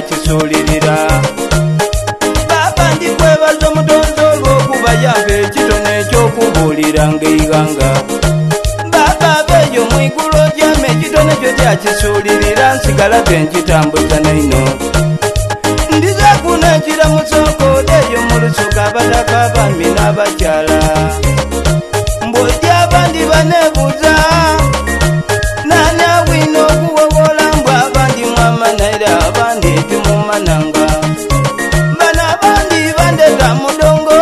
tyakisuulirira. Bbaabba ndikwebaza Omutonzi olw'okuba yampa ekitone eky'okubuuliranga eighanga. Bbaabba abeeyo mu igulu otyame ekitone kyo tyakisuulirira nsigala te nkitambuza naino. Ndidhaku n'ekiramuso nkoodheyo mu lusoga abataka abaami n'abakyala. Mbu oja abandi baneebuuza naani awine okuwowola mbu abandi mwamana era abandi timumananga. Bano abandi bandheta mudongo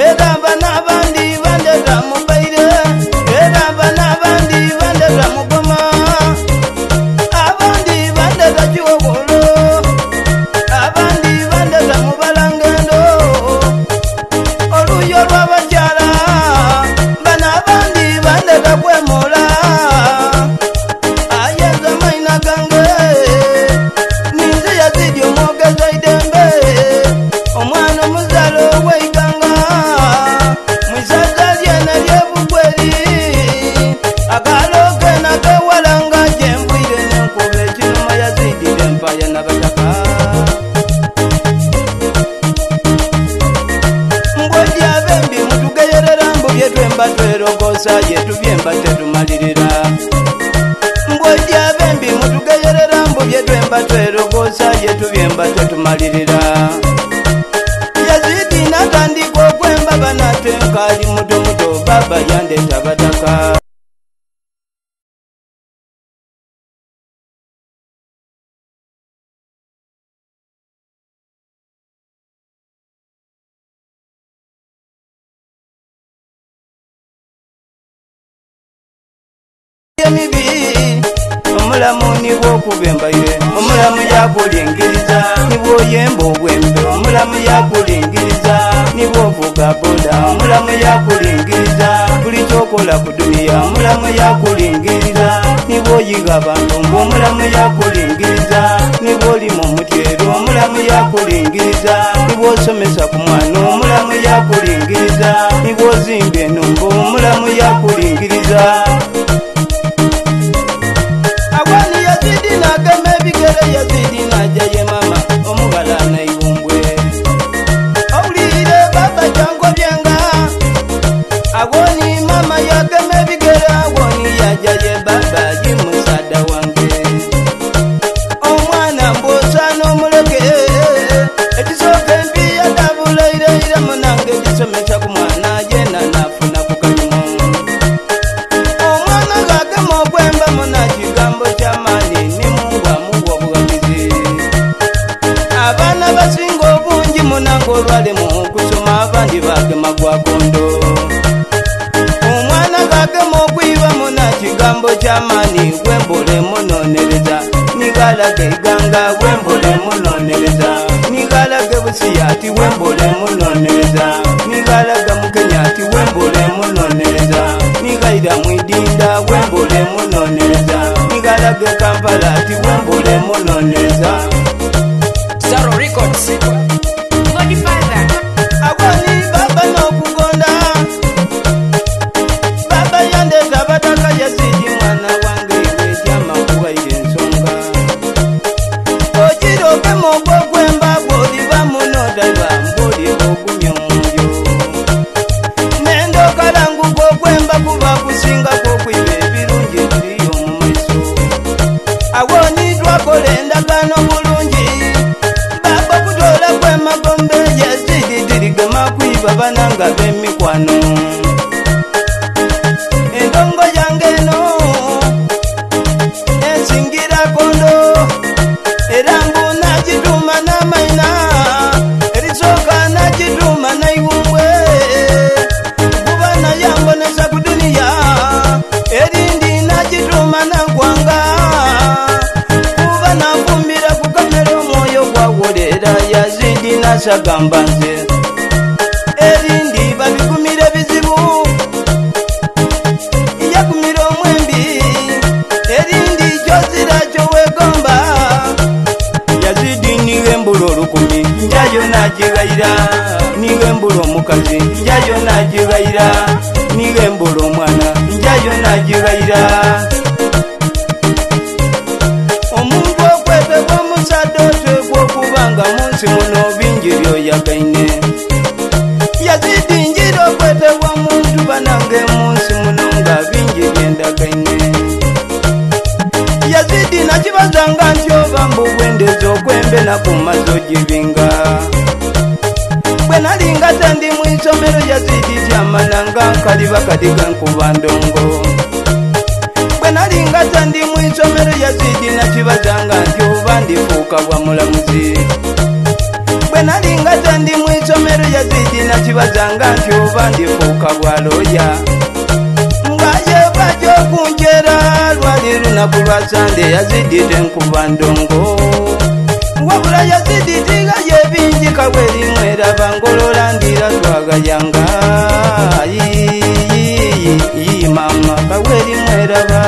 era bano abandi bandheta mubaire era bano abandi bandheta mugoma abandi bandheta kiwowolo abandi bandheta mubalangendo. Oluuyi olw'abakyala bano abandi bandheta kwemola. Aye nze amaina gange ninze Yazidi omwogezi eidembe, omwana omuzaale ow'eighanga mu isaza lyene ery'e Bugweri. Akaalo keene ak'ewalanga gye nvwire n'enkuba ekinuma Yazidi bye mpaaya n'abataka. Mbwedi abembi mutugeyerera mbu bye twemba twerogosa ye tubyemba tetumalirira. Mbwedi abembi mutugeyerera mbu bye twemba twerogosa ye tubyemba tetumalirira. Yazidi natandika okwemba banate nkaali muto muto baba yandeta bataka. Emibi omulamu ni bw'okuba embaire omulamu yakulingiriza ni bw'oyemba obwembe omulamu yakulingiriza ni bw'ovuga boda omulamu yakulingiriza buli kyokola ku duniya omulamu yakulingiriza ni bw'oyiga abantu mbu omulamu yakulingiriza ni bw'olima omutyero omulamu yakulingiriza ni bw'osomesa ku mwana omulamu yakulingiriza ni bw'ozimba enumba omulamu yakulingiriza. Awani Yazidi nagema ebigere Yazidi naja ye mama omughala naibumbwe. Owulire baba kyangobyenga awoni mama yagema ebigere awoni yaja ye baba jimusaada wange. Omwana mbw'osaana omuleke ekisooka empiiya dabulaireire munange gisomesa ku mwana yena nafuna ku kalimo. Omwana gagema okwemba muna kigambo ky'amaani ni Mungu amuwa obuwagizi. Abaana basinga obungi munange olwali mu okusoma abandi bagema gwa kondo. Omwana gagema okwiba muna kigambo ky'amaani wembule munonereza nigalaga eiganga wembule munonereza nigalaga Busia ati wembule munonereza nigalaga Mukenya ati wembule munonereza nigaira mwidinda wembule munonereza nigalaga Kampala ati wembule munonereza. Zaro Records. Godfather. Awoni baba n'okugonda baba yandeta bataka Yazidi mwana wange iwe kyamakuwaire ensonga. Ogira ogema ogw'okwemba bw'oliba muno taiba mbw'oli ogumya omwoyo. Nenda okalanguka okwemba kuba kusinga kw'okwiba ebirungi ebiriyo mu maiso. Awoni twakola endagaano bulungi baba okutoola kw'emagombe Yazidi tirigema kwiba bananga b'emikwano. Endongo yange eno ensingira kondo era mbu nagituuma n'amaina erisooka nagituuma naiwumbwe kuba nayambonesa ku duniya erindi nagituuma nankwanga kuba nanfumbira ku kamera omwoyo gwawolera Yazidi nasagamba nze erindi babigumira ebizibu yagumira omwembi erindi kyozira kyowegomba Yazidi niwembula olukumi njayo nagigayira niwembula omukazi njayo nagigayira niwembula omwana njayo nagigayira. Omuntu okwetebwa omusaadde oteekwa kubanga mu nsi muno bingi by'oyagaine. Yazidi njira okwetebwa muntu banange mu nsi muno nga bingi byendagaine. Yazidi nakibazanga nti oba mbu bwendeza okwembe nakumaze ogibinga. Bwe nali nga tendi mu isomero Yazidi tyamananga nkaliba kadiga nkuba ndongo. Bwe nali nga tendi mu isomero Yazidi nakibazanga nti oba ndifuuka bwa mulamuzi. Bwe nali nga tendi mu isomero Yazidi nakibazanga nti oba ndifuuka bwa looya. Nga ye bajja okunjera lwali lunaku lwa Sande Yazidi tenkuba ndongo. Wabula Yazidi tigayo ebingi kabwerimu eraba ngolola ndira twagayanga. Yiiyi mama kabwerimu eraba.